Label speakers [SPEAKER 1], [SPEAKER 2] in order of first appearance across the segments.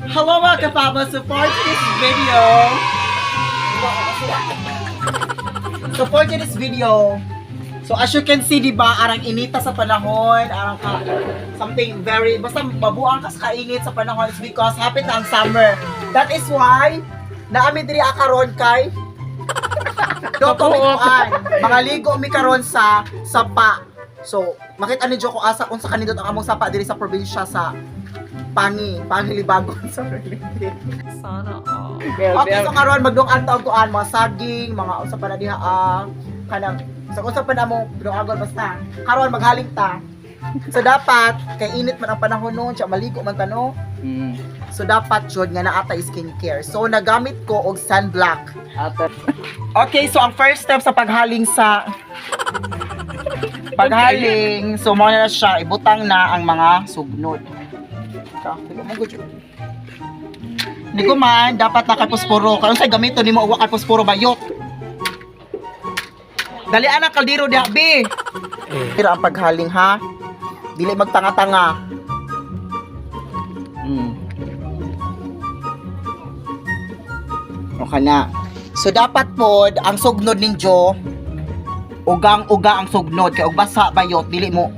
[SPEAKER 1] Hello, mga kapaba! So for today's video, so as you can see, di ba, arang inita sa panahon, arang ka, something very, basta mabuang kas kainit sa panahon is because hapit na ang summer. That is why, naami diri akaron kay Doto mi kuan, mga ligo mi karon sa sapa. So, makita ni Joko asa kung sa kanindot ang among sapa diri sa probinsya sa Pangi, Pangi Libagon sa
[SPEAKER 2] Sana all.
[SPEAKER 1] Okay, so karon magdung-an ta og kuan, mga saging, mga usa pa na diha kanang sa unsa pa na mo dungagon, basta karon maghaling ta. So dapat kay init man ang panahon noon, siya maligo man ta, no. So dapat jud nga naa tay skincare. So nagamit ko og sunblock.
[SPEAKER 2] Ate.
[SPEAKER 1] Okay, so ang first step sa paghaling, so mo na siya, ibutang na ang mga sugnod. Ka, mo gud. Ni ko man, dapat na kay posporo. Karon sa gamito nimo uwa kay posporo bayot. Dali ang kaldero diha, bi. Pero ang paghaling ha, dili magtanga-tanga. Okay na. So dapat pod ang sugnod ninyo ugang-uga ang sugnod kay og basa bayot dili mo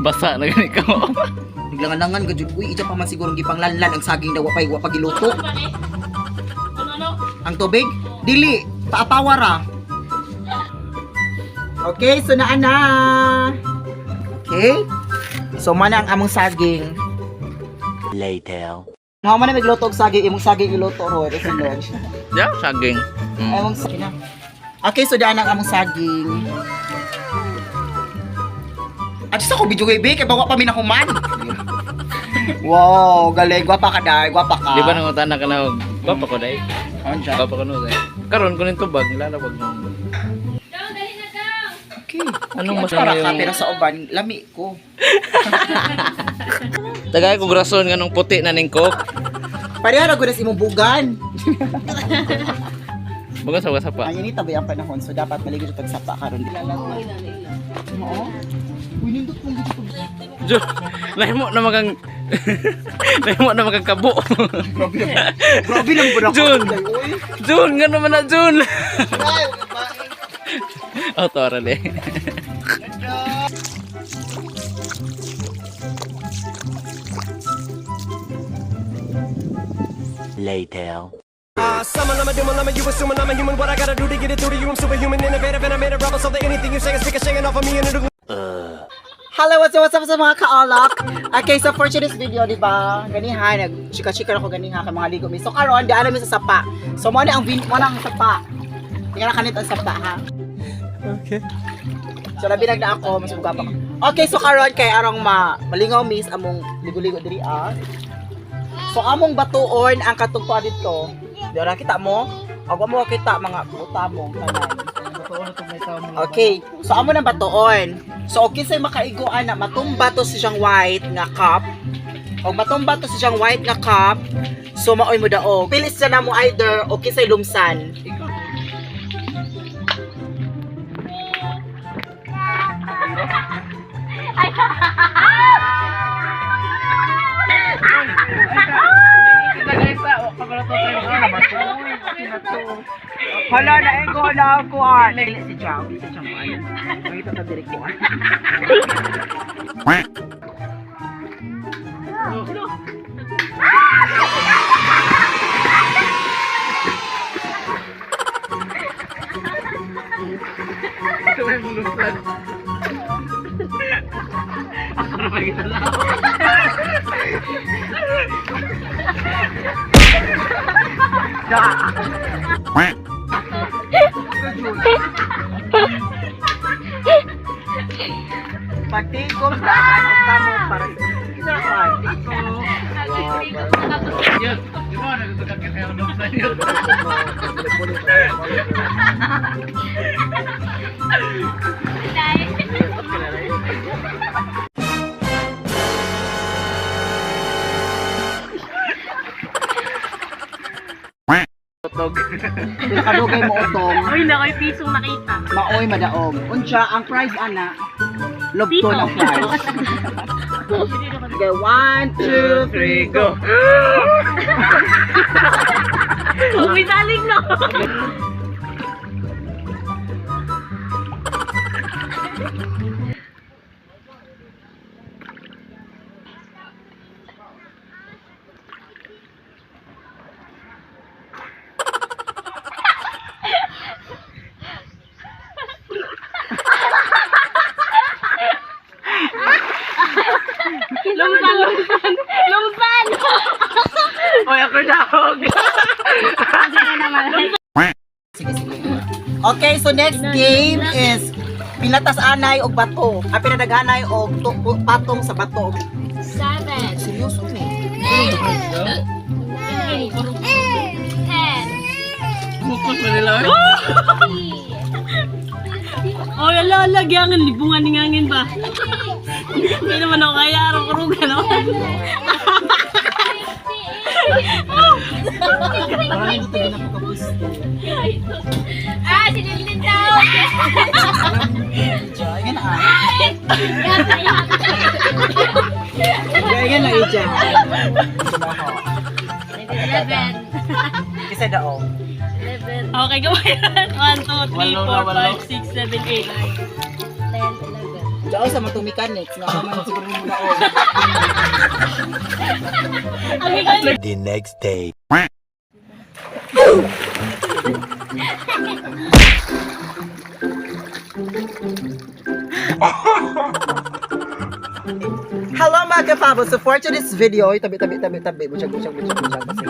[SPEAKER 2] Basa na gani ko.
[SPEAKER 1] naglangan-langan gud. Uy, ija pa man siguro gipanglanlan ang saging daw wa pa giluto. Ang tubig dili paapawa ra. Okay, so naa na. Okay? So mana ang among saging.
[SPEAKER 3] Later.
[SPEAKER 1] Nga man na magluto og saging, imong saging iluto ro, ito.
[SPEAKER 2] Ya, saging.
[SPEAKER 1] Among saging na. Okay, so daan ang among saging. At sa ko video kay kay bawa pa mi nahuman. Wow, galing, gwapa ka dai, gwapa ka.
[SPEAKER 2] Di ba nang utana ka na gwapa ko dai?
[SPEAKER 1] Ano siya?
[SPEAKER 2] Gwapa ko no dai. Karon kunin tubag nilalawag nang.
[SPEAKER 1] Okay.
[SPEAKER 2] Anong mas
[SPEAKER 1] Para ka
[SPEAKER 2] yung
[SPEAKER 1] pero sa uban, lami ko.
[SPEAKER 2] Tagay ko grason nganong puti na ning coke.
[SPEAKER 1] Pareha ra gud sa imong bugan.
[SPEAKER 2] Bugan sa wasa pa.
[SPEAKER 1] Ang init ba ang panahon, so dapat maligo jud sapa karon. Oo. Uy, nindot kong dito.
[SPEAKER 2] Jun, nahimo na magang nahimo na magang kabo.
[SPEAKER 1] Grabe lang. Grabe lang po na ako.
[SPEAKER 2] Jun!
[SPEAKER 1] Uy.
[SPEAKER 2] Jun, ngano man na Jun?
[SPEAKER 1] Ay,
[SPEAKER 2] Oh, torale.
[SPEAKER 3] Later.
[SPEAKER 4] Summon, I'm a doom, I'm a you assuming I'm a human. What I gotta do to get it through to you? I'm superhuman, innovative, and I made a rubber so that anything you say is ricocheting off of me and it'll.
[SPEAKER 1] Hello, what's up sa mga kaolak? Okay, so for today's video, di ba? Ganiha, nag-chika-chika na ko ganiha kay mga ligo mi. So karon, daan mi sa sapa. So mo na ang vin, mo na ang sapa. Tingnan na kanit ang sapa ha.
[SPEAKER 4] Okay.
[SPEAKER 1] So labi nagna ako, mas pa ko. Okay, so karon kay arong ma malingaw miss among ligo-ligo diri ah. So among batuon ang katugtuan dito. Di ra kita mo? Agwa mo kita mga buta mo tanan. Okay, so amo nang batuon. So okay say makaiguan na matumba to si siyang white nga cup. Og matumba to si siyang white nga cup, so maoy mo daog. Pili siya na mo either okay say lumsan. Hala na ego na ako ah. Dili si Chow, dili si Chow mo ano. Makita ta diri ko. Patigom daan og kamo para sa Patikom.
[SPEAKER 2] Yun, di ba nagsugat ka kayo lumsan yun? Tog.
[SPEAKER 1] Pinakadugay mo utong.
[SPEAKER 5] Uy, nakoy pisong nakita.
[SPEAKER 1] Maoy madaog. Unsa ang price ana? Lobton ang price. Okay, one, two,
[SPEAKER 2] Three, go.
[SPEAKER 5] May salig no. Lungsan, lungsan. Lungsan.
[SPEAKER 2] Oy, ako dahog.
[SPEAKER 1] Sige, sige. Okay, so next game is pinatas anay og bato. Ah, pinadaghanay og patong sa bato.
[SPEAKER 5] 7.
[SPEAKER 1] Seryoso ni.
[SPEAKER 5] 10.
[SPEAKER 2] Mukos na nila. Oy.
[SPEAKER 5] Oh, ala, ala, gyangan, libungan ni ngangin ba? Hindi naman ako kaya, araw kurugan ako.
[SPEAKER 1] Parang hindi tayo napakapusto.
[SPEAKER 5] Ah, sinilin daw!
[SPEAKER 1] Ija, yan ah. Yan na, Ija.
[SPEAKER 5] 11.
[SPEAKER 1] Isa daw.
[SPEAKER 5] Okay, gawin. 1, 2, 3,
[SPEAKER 2] Walo na,
[SPEAKER 5] 4,
[SPEAKER 2] walo.
[SPEAKER 5] 5, 6, 7, 8, 9, 10, 11.
[SPEAKER 1] Diyan sa matong mechanics, nga man siguro mo na
[SPEAKER 3] The next day.
[SPEAKER 1] Hello mga kapabo! So for today's video, ay, tabi tabi tabi tabi, butyag butyag butyag butyag kasi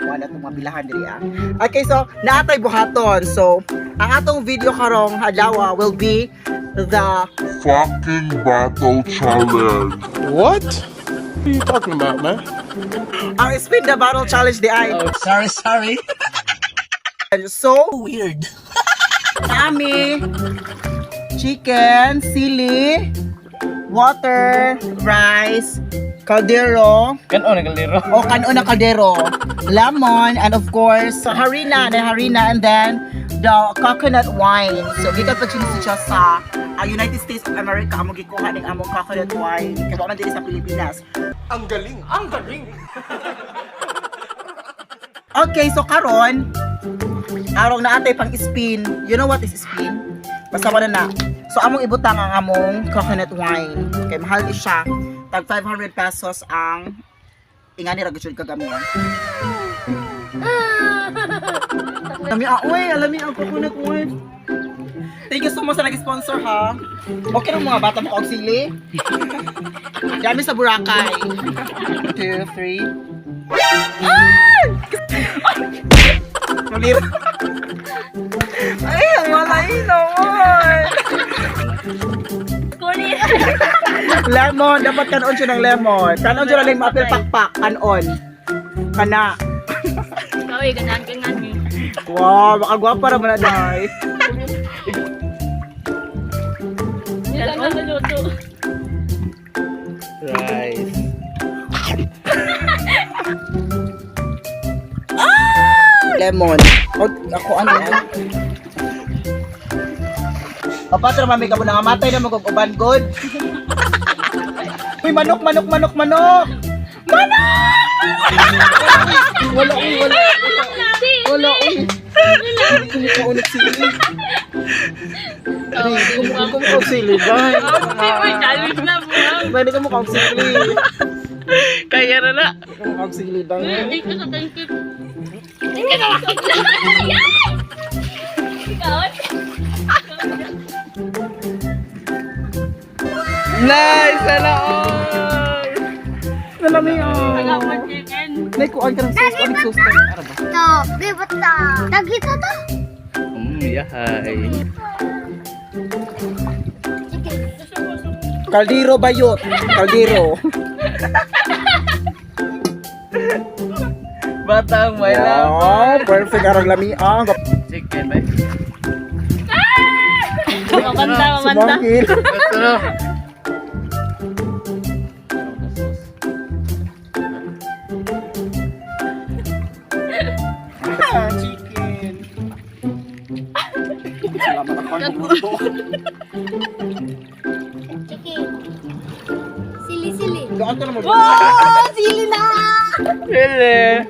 [SPEAKER 1] wala itong mabilahan diri ah. Okay, so naatay buhaton. So ang atong video karong adlaw will be the
[SPEAKER 6] Fucking battle challenge.
[SPEAKER 7] What? What are you talking about, man?
[SPEAKER 1] Ang spin the bottle challenge di ay.
[SPEAKER 2] Oh, sorry, sorry.
[SPEAKER 1] So
[SPEAKER 2] Weird.
[SPEAKER 1] Nami, chicken, sili, water, rice, kaldero,
[SPEAKER 2] Kanon na kaliro.
[SPEAKER 1] o kanon na kaldero, lemon, and of course, harina, the harina, and then the coconut wine. So, gikan pa siya siya sa United States of America, among gikuha ning among coconut wine. Kaya wa man diri sa Pilipinas.
[SPEAKER 7] Ang galing, ang galing.
[SPEAKER 1] Okay, so karon, arong naatay pang spin. You know what is spin? Basta wala na. So among ibutang ang among coconut wine. Kay mahal ni siya. Tag 500 pesos ang ingani ra gyud kagamihan. Alami ah, uy, alami ang coconut wine. Thank you so much sa nag-sponsor ha. Okay ng mga bata mo og sili. Dami sa Boracay. 2, 3. Nulira. Ay, ang malay naman.
[SPEAKER 5] Kunin!
[SPEAKER 1] Lemon, dapat kanon siya ng lemon. Kanon siya lang maapil pakpak, kanon. Kana.
[SPEAKER 5] Ikaw eh, ganahan ka nga ni.
[SPEAKER 1] Wow, makagwapa ra man na day.
[SPEAKER 5] Yan ang luto.
[SPEAKER 2] Rice.
[SPEAKER 1] Lemon. O, ako ano yan? Kapatra mami ka mo nangamatay na mag uban god. Uy, manok, manok, manok, manok! Manok! Wala, uy, wala. Wala, uy. Hindi ko mukha ulit sili. Hindi ko mukha sili, bye.
[SPEAKER 5] Uy, challenge na po.
[SPEAKER 1] Bay, hindi ko mukha sili.
[SPEAKER 2] Kaya na na.
[SPEAKER 1] Hindi ko mukha sili, bye.
[SPEAKER 5] Hindi ko sa thank you. Hindi ka na. Ikaw?
[SPEAKER 2] Nice! Sana all!
[SPEAKER 1] Nalami, oh.
[SPEAKER 5] Wala ko chicken.
[SPEAKER 1] Naikuan ka ng sauce. Ano yung sauce? Ano ba?
[SPEAKER 8] To, give it to. Dagito to.
[SPEAKER 2] Yahay.
[SPEAKER 1] Kaldero bayot. Kaldero.
[SPEAKER 2] Batang may love.
[SPEAKER 1] Wow, perfect arang lami. Ah,
[SPEAKER 2] Chicken, ba?
[SPEAKER 5] Mamanta, mamanta.
[SPEAKER 1] sumangil.
[SPEAKER 2] Gusto no?
[SPEAKER 1] Ah, chicken. Salamat ako ang bumuto.
[SPEAKER 8] Chicken. Sili, sili.
[SPEAKER 1] Gaan ka naman.
[SPEAKER 8] Oh, sili na!
[SPEAKER 2] Really?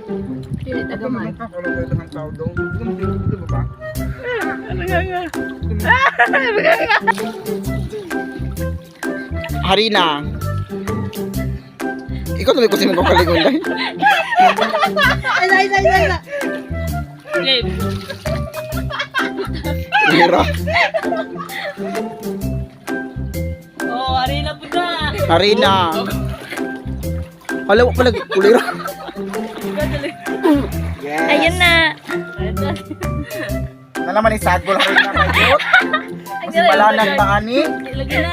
[SPEAKER 1] Harina. Ikaw na may kusin mo kaligon lang.
[SPEAKER 8] Isa, isa, isa, isa.
[SPEAKER 5] Game.
[SPEAKER 1] Hira.
[SPEAKER 5] Oh, arena po na.
[SPEAKER 1] Harina. Hala, wa pala kulira. Yes.
[SPEAKER 8] Ayun na.
[SPEAKER 1] Na naman isagol harina kayo. Mas balanan ta ani.
[SPEAKER 5] Lagi na.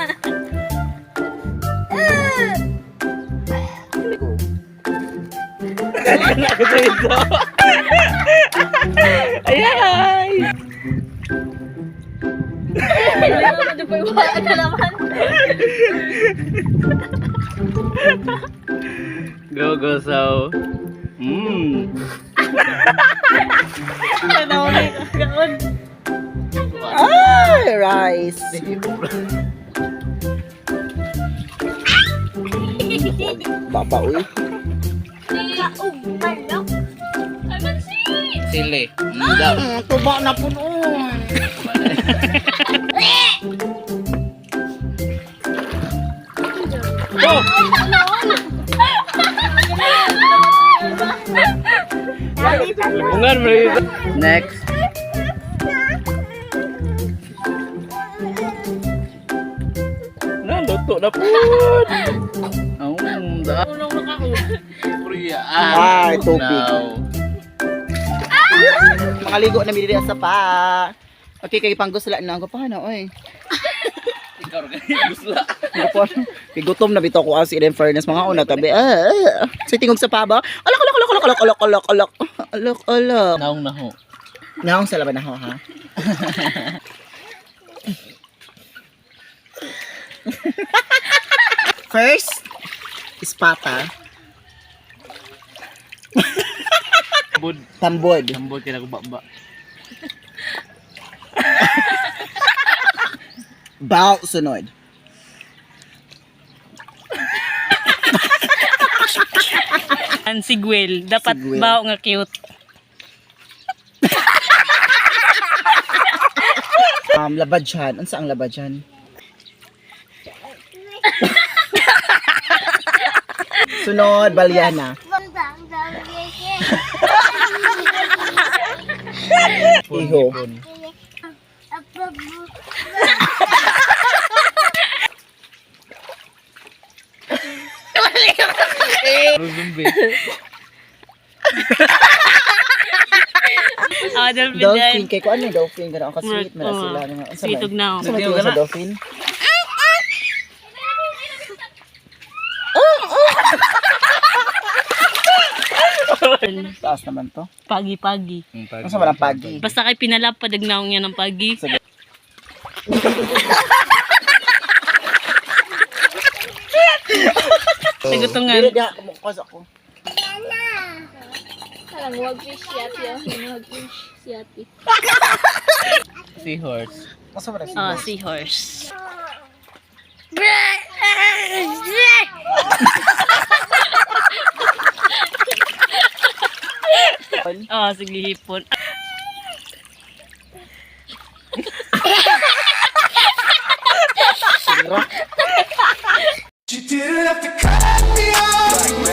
[SPEAKER 2] Ay!
[SPEAKER 8] Wala na naman.
[SPEAKER 2] Go, go, so.
[SPEAKER 5] Gaon.
[SPEAKER 1] Ay, rice. Baba, uy.
[SPEAKER 8] Kaog manok.
[SPEAKER 5] Ay, mansi!
[SPEAKER 2] Sili. Daw.
[SPEAKER 1] Tuba na po noon.
[SPEAKER 2] Go! Bungan mo rin. Next. Naluto na po. Oh, da.
[SPEAKER 5] Unang makako.
[SPEAKER 2] Priya.
[SPEAKER 1] Ay, tubig.
[SPEAKER 2] Now.
[SPEAKER 1] Makaligo na mi diri sa pa. Okay, kay panggusla na ako pa na oy.
[SPEAKER 2] Ikaw rin gusla.
[SPEAKER 1] Ako kay gutom na bitaw ko as in fairness mga una tabi. Ah, ah. Sa tingog sa paba. Alak alak alak alak alak alak alak alak alak.
[SPEAKER 2] Naong naho.
[SPEAKER 1] Naong sa laban na ho ha. First is pata.
[SPEAKER 2] Bud.
[SPEAKER 1] Tambod.
[SPEAKER 2] Tambod kaya ko baba.
[SPEAKER 1] Bao sunod.
[SPEAKER 5] Ang sigwel. Dapat
[SPEAKER 1] Sigwel.
[SPEAKER 5] bao nga cute.
[SPEAKER 1] Labadyan. Unsa ang labadyan? Sunod, balyana. Iho.
[SPEAKER 2] Zumbi.
[SPEAKER 5] Ah, dolphin
[SPEAKER 1] Dolphin.
[SPEAKER 5] din.
[SPEAKER 1] Kay ko ano yung dolphin? Ganun ang ka-sweet. Mara
[SPEAKER 5] Oo.
[SPEAKER 1] sila. Ano, unsa
[SPEAKER 5] Sweet
[SPEAKER 1] ba?
[SPEAKER 5] ug naong.
[SPEAKER 1] Unsa ba tingin sa dolphin? Taas naman to.
[SPEAKER 5] Pagi-pagi.
[SPEAKER 1] Unsa man ang pagi?
[SPEAKER 5] Basta kay pinalapad ang naong yan ng pagi.
[SPEAKER 1] Sige.
[SPEAKER 5] Nagutungan.
[SPEAKER 1] Dili diha kumukuha ako.
[SPEAKER 8] Parang wag fish yati. Wag fish yati.
[SPEAKER 2] Seahorse.
[SPEAKER 1] Unsa man ang
[SPEAKER 5] Ah, seahorse. Ah, sige hipon.
[SPEAKER 4] You didn't have to cut me off.